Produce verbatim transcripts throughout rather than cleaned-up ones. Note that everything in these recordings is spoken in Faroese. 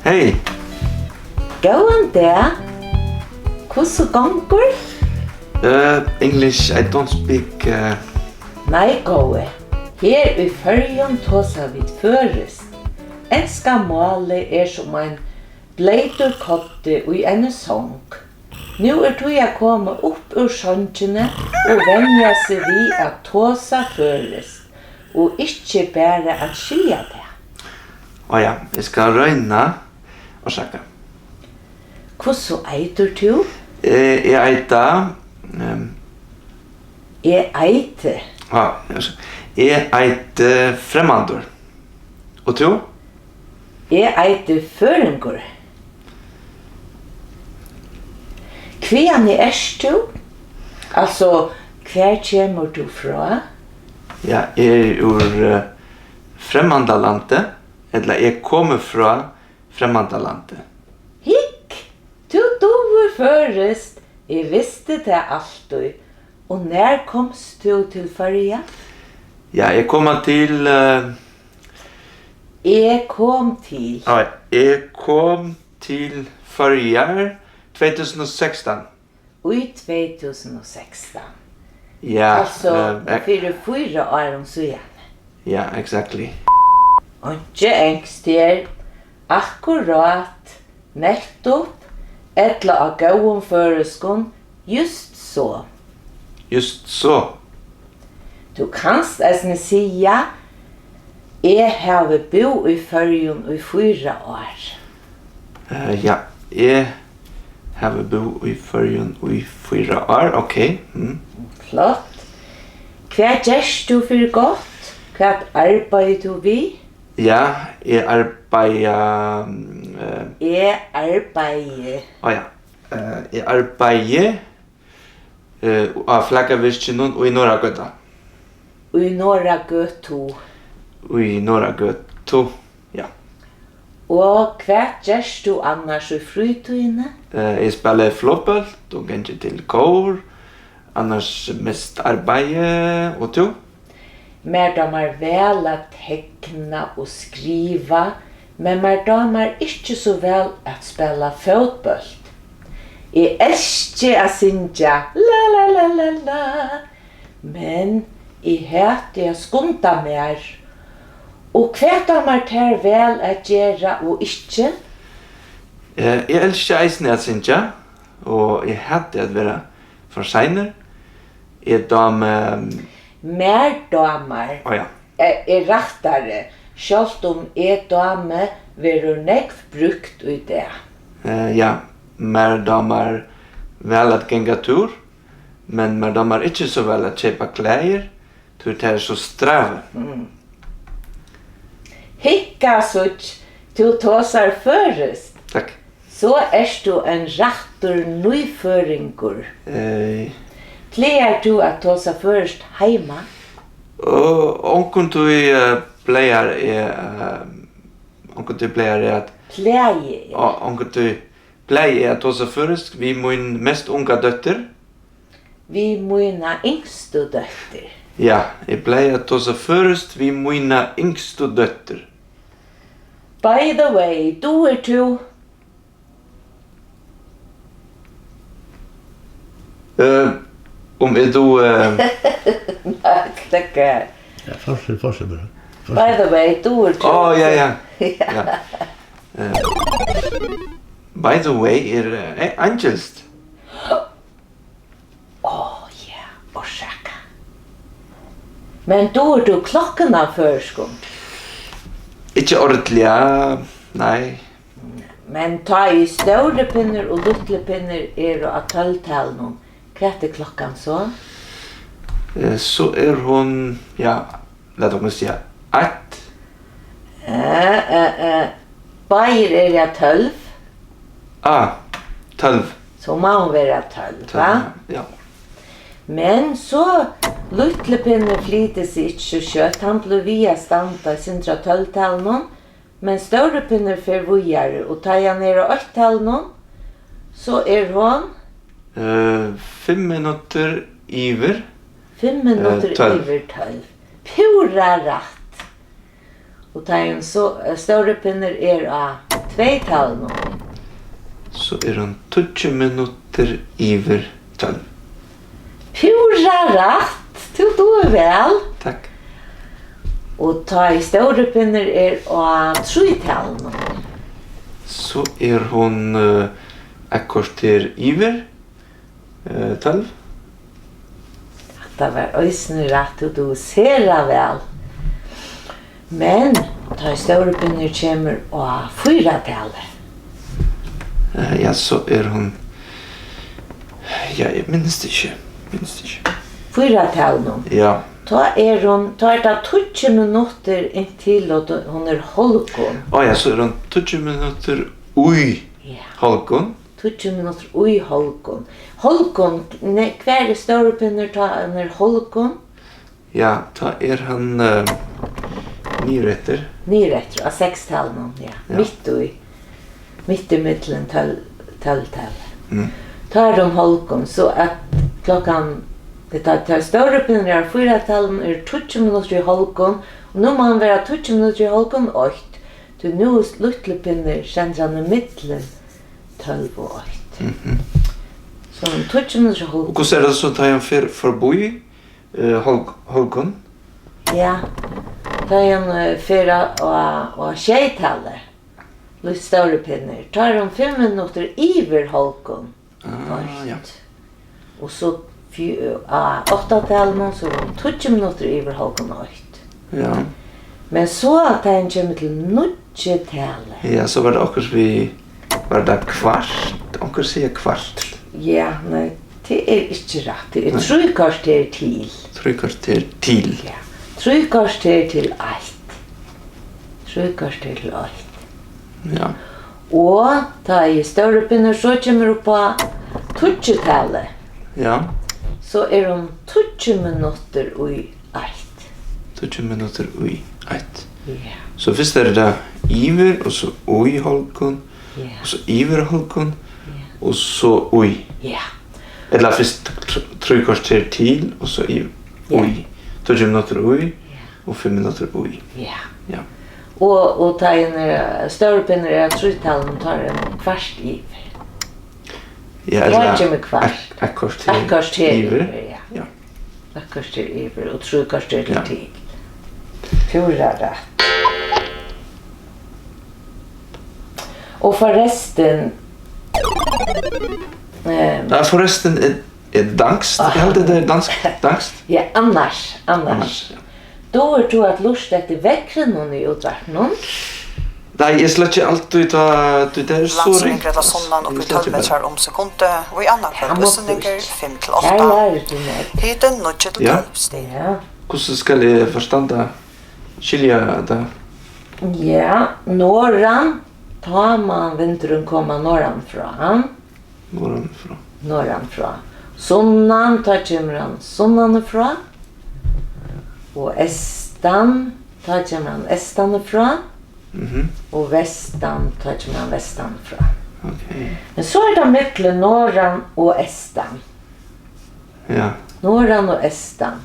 Hey. Góðan dag. Hvussu gongur? Uh, English, I don't speak, uh, Nei, góði. Her í Føroyum tosa vit føroyskt. Enska málið er sum ein bleytur koddi í eini song. Nú er tíð at koma upp úr songini og venja seg við at tosa føroyskt og ikki bara at skilja tað. Á ja, eg skal royna. Orsaka. Hvussu eitur tú? Eh, eg eita, ehm, Eg eiti. Á, eg eiti Fremmandur. Og tú? Eg eiti Føroyingur. Hvaðani ert tú? Altso, hvar kemur tú frá? Ja, eg eri úr, eh, Fremmandalandi, ella eg komi frá Fremmandalandi. Hygg, tú dugir føroyskt. Eg visti tað altíð. Og nær komst tú til Føroya? Ja, eg kom til, eh, Eg kom til. Á, eg kom til Føroyar tvey túsund og sekstan. Í tvey túsund og sekstan. Ja, altso, eh, ek- fyri fýra árum síðani. Ja, exactly. Einki enskt her. Akkurát, nettupp, ella á góðum føroyskum, júst so. Júst so. Tú kanst eisini siga, eg havi búð í Føroyum í fýra ár. Eh, ja, eg havi búð í Føroyum í fýra ár, ok. Mm. Flott. Hvat gert tú fyri gott? Hvat arbeiðir tú við? Ja, eg arbeiði, mm, eh, Eg arbeiði. Á ja. Eh, eg arbeiði, eh, á flakavirkinum í Norðragøta. Í Norðragøtu. Í Norðragøtu, ja. Og hvat gert tú annars í frítíðini? Eh, eg spæli flogbólt og gangi til kór. Annars mest arbeiði, og tú? Mær dámar væl at tekna og skriva, men mær dámar ikki so væl at spæla fótbólt. Eg elski at syngja, la, la, la, la, la, men eg hati at skunda mær. Og hvat dámar tær væl at gera og ikki? Eh, eg elski eisini at syngja, og eg hati at vera for seinur. Eg dámi. Mær dámar. Á ja. Eh, er rættari, sjálvt um eg dámi verður nógv brúkt í dag. Eh, ja, mær dámar væl at ganga túr, men mær dámar ikki so væl at keypa klæðir, tí tað er so strævið. Mm. Hygga, síggj, tú tosar føroyskt. Takk. So ert tú ein rættur nýføroyingur. Eh. Plagar tú at tosa føroyskt heima? Og onkuntíð, eh, plagar eg, eh, onkuntíð plagar eg at Plagi eg. Og onkuntíð plagi eg at tosa føroyskt við mín mest unga dóttir. Við mína yngstu dóttir. Ja, eg plagi at tosa føroyskt við mína yngstu dóttir. By the way, dugir tú? Eh, um eg dugi, eh, Nei, klokka er. Ja, fortsett, fortsett bara. By the way, dugir tú? Á, ja, ja. Ja. Ja. Eh, by the way er, eh, einskilt. Á, ja, orsaka. Men dugir tú klokkuna á føroyskum? Ikki ordiliga, nei. Men tá ið stóri pinnur og lítli pinnur eru á tólvtalinum, hvat er klokkan so? Eh, so er hon, ja, lat okkum siga eitt. Eh, eh, eh, báðir eru á tólv. Ah, tólv. So má hon vera tólv, va? Tólv, ja. Men so, lítli pinnur flytur seg ikki so skjótt, hann blívur við at standa eitt sindur á tólvtalinum, men stóri pinnur fer víðari, og tá ið hann er á eittalinum, so er hon Eh, fimm minuttir yvir. Fimm minuttir Eh, tólv. Yvir tólv. Púra rætt. Og tá ein so, eh, stóri pinnur er á tveytalinum. So er hon tíggju minuttir yvir tólv. Púra rætt. Tú dugir væl. Takk. Og tá ið stóri pinnur er á trítalinum. So er hon, eh, eitt korter yvir, eh, tólv. Hatta var eisini rætt, tú dugir sera væl. Men tá ið stóri pinnur kemur á fýratalið. Eh, ja, so er hon, ja, eg minnist ikki, minnist ikki. Fýratalinum. Ja. Tá er hon, tá er tað tíggju minuttir inntil at hon er hálvgum. Á ja, so er hon tíggju minuttir í Ja. Hálvgum. Tíggju minuttir í hálvgum. Hálvgum, ne-, hvar er stóri pinnur, tá hann er hálvgum? Ja, tá er hann, eh, niðureftir. Niðureftir, á sekstalinum, ja. Ja. Mitt í, mitt ímillum tólv, tólvtalið. Mm. Tá er hon hálvgum, so at klokkan, tá, tá stóri pinnur er á fýratalinum, er tíggju minuttir í hálvgum, og nú má hann vera tíggju minuttir í hálvgum eitt, tí nú er lítli pinnur sendur hann ímillum tólv og eitt. Mhm. So um tíggju minuttir í hálvgum. Og hvussu er tað so, tá hann fer forbí, eh, hálv-, hálvgum? Ja, tá hann, eh, fer á, á, á sjeytalið, lítli stóri pinnur, tá er hon fimm minuttir yvir hálvgum. Ah, ja. Eitt. Og so fj-, á áttatalinum, so er hon tíggju minuttir yvir hálvgum eitt. Ja. Men so at hann kemur til níggju talið. Ja, so var tað okkurt við, var tað kvart? Onkur sigur kvart. Ja, nei, tað er ikki rætt. Tað er Nei. Trý korter til. Trý korter til. Ja. Trý korter til eitt. Trý korter til eitt. Ja. Og tá ið stóri pinnur so kemur upp á tíggjutalið, Ja. So er hon tíggju minuttir í eitt. Tíggju minuttir í eitt. Ja. So fyrst er tað yvir, og so í hálvgum, Ja. og so yvir hálvgum, Ja. og so í. Ja. Ella fyrst tr-, trý korter til, og so í, Ja. í. Tíggju minuttir í, Ja. og fimm minuttir í. Ja. Ja. Og, og tá ein er, stóri pinnur er á trítalinum, tá er ein kvart yvir. Ja, Tá ella kemur kvart. Eitt, eitt korter Eitt korter yvir. Yvir, ja. Ja. Eitt korter yvir og trý korter til Ja. Tíggju. Púra rætt. Og forrestin, ehm, Ja, forrestin er, er danskt. Ah. Eg haldi, tað er dansk, danskt. Ja, annars, annars. Annars, ja. Dugir tú at lurta eftir veðrinum í útvarpinum? Nei, eg sløkki altíð, tá, tí tað er so Landsstýring ringt. Greta Sunnan upp í Eg sløkki tólv bara. Metrar um sekundið, og í annarkvøld Tað mátti útsendingar ikki. Fimm til Har átta. Lærir tú nógv. Hitin níggju til Ja. Tólv stig. Ja. Hvussu skal eg forstanda, skilja tað? Ja, norðan, tá má vindurin koma norðan frá. Norðan frá. Norðan frá. Sunnan, tá kemur hann sunnan frá. Og eystan, tá kemur hann eystan frá. Mhm. Og vestan, tá kemur hann vestan frá. Ok. Men so er tað millum norðan og eystan. Ja. Norðan og eystan.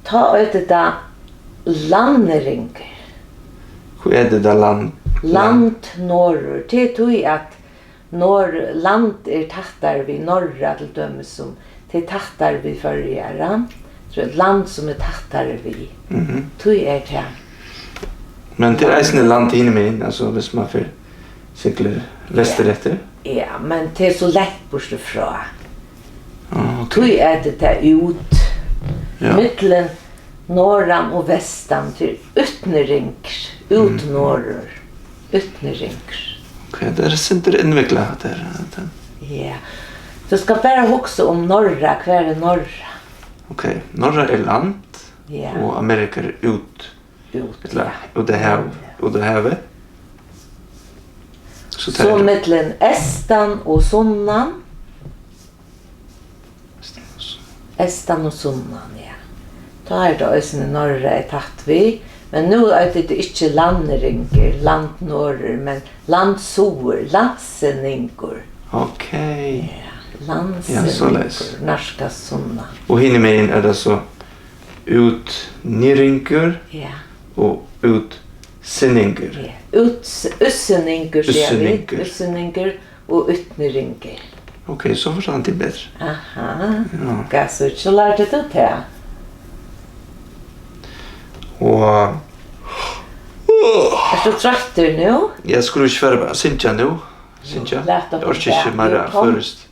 Tá eitur tað landnyrðingur. Hví eitur tað land-, Landnorður. Tað er tí, at Nor-, land er tættari við norra, til dømis sum tað er tættari við Føroyar, ja. So eitt land sum er tættari við. Mhm. Tí er tað. Men tað er eisini land hinumegin, altso, hvis man fer, siglir vestureftir? Ja, ja, men tað er so langt burtur frá. Ah, ok. Tí er tað tað út. Ja. Millum Norðan og vestan til útnyrðingur, út Mm. norður, útnyrðingur. Ok, tað er eitt sindur innviklað, hatta her, hatta. Ja. Tú skalt bara hugsa um norra, hvar er norra? Ok, norra er land, Ja. og Amerika er út. Út, Ella ja. út á hav, Ja. út á havið. So So tað er millum eystan og sunnan. Eystan og sunnan, ja. Tá er tað eisini norra er tætt við, men nú eitur tað ikki landnyrðingur, landnorður, men landsuður, landsinningur. Ok. Ja, Dans. Ja, soleiðis. Nærkast sunnan. Og hinumegin er tað so útnyrðingur, ja, og útsinningur. Ja. Úts-, útsinningur, siga vit. Útsinningur. Útsinningur og útnyrðingur. Ok, so forstandi eg betri. Aha. Ja. Hvat so, so lærdi tú tað? Og ert tú troyttur nú? Eg skuldi ikki fara at syngja nú. Syngja. Lat okkum... Eg orki ikki meira føroyskt.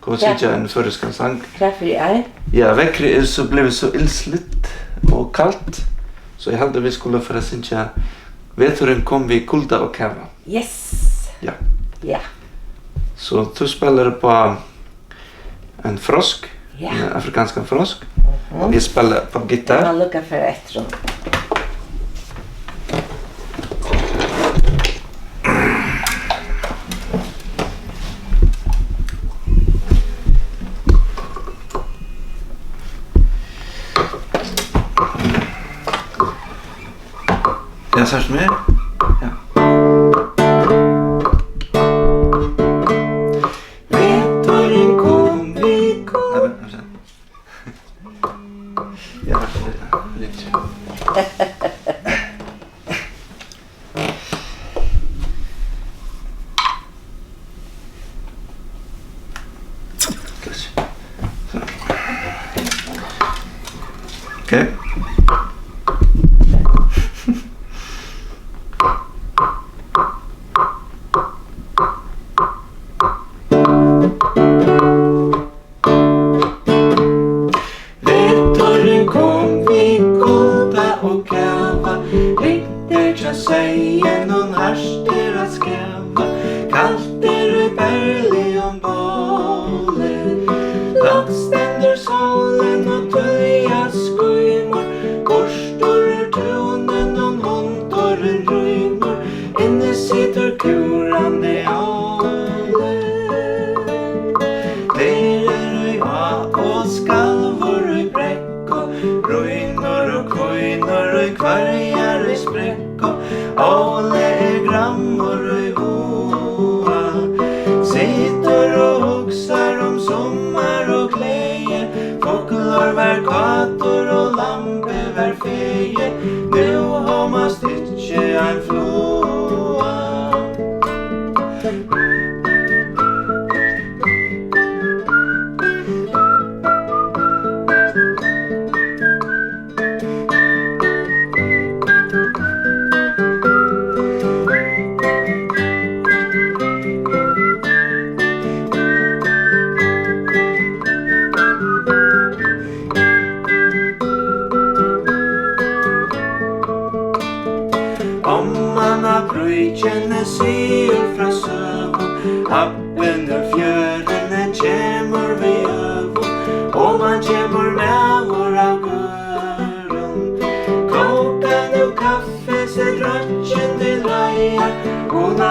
Kom og syngja ein føroyskan sang. Hvat fyri ein? Ja, veðrið er so blivið so illsligt og kalt, so eg haldi, vit skulu fara at syngja Veturin kom við kulda og kava. Yes. Ja. Ja. So tú spælir upp á ein frosk, ja, ein afrikanskan frosk, mhm, og eg spæli upp á gittar. Eg má lukka fyri eftir honum. Ja, sært meg? Ja. Veturin kom við... Nei, vent, vent. Ja, vent. Okay. Veturin kom við kulda og kava, ringt er hjá seyðinum, hart er at skava, kalt er í berligum báli. Lágt stendur sólin og tíðliga skínur, burtur úr túninum hundurin rýnur, inni situr kúrandi óli. Tær eru í á og skalvur í brekku, rýnur og hvínur í hvørjari sprekku. Óli er grammur í huga, situr og hugsar um summar og gleði. Fuglur var kátur og lambið var fegið, nú hómast ikki ein fluga. Omman á Bríkini sigur frá søgum, abbin úr fjøruni kemur við øgum, oman kemur maður av gørðum. Kóka nú kaffi, set roykkin til reiðar, hugna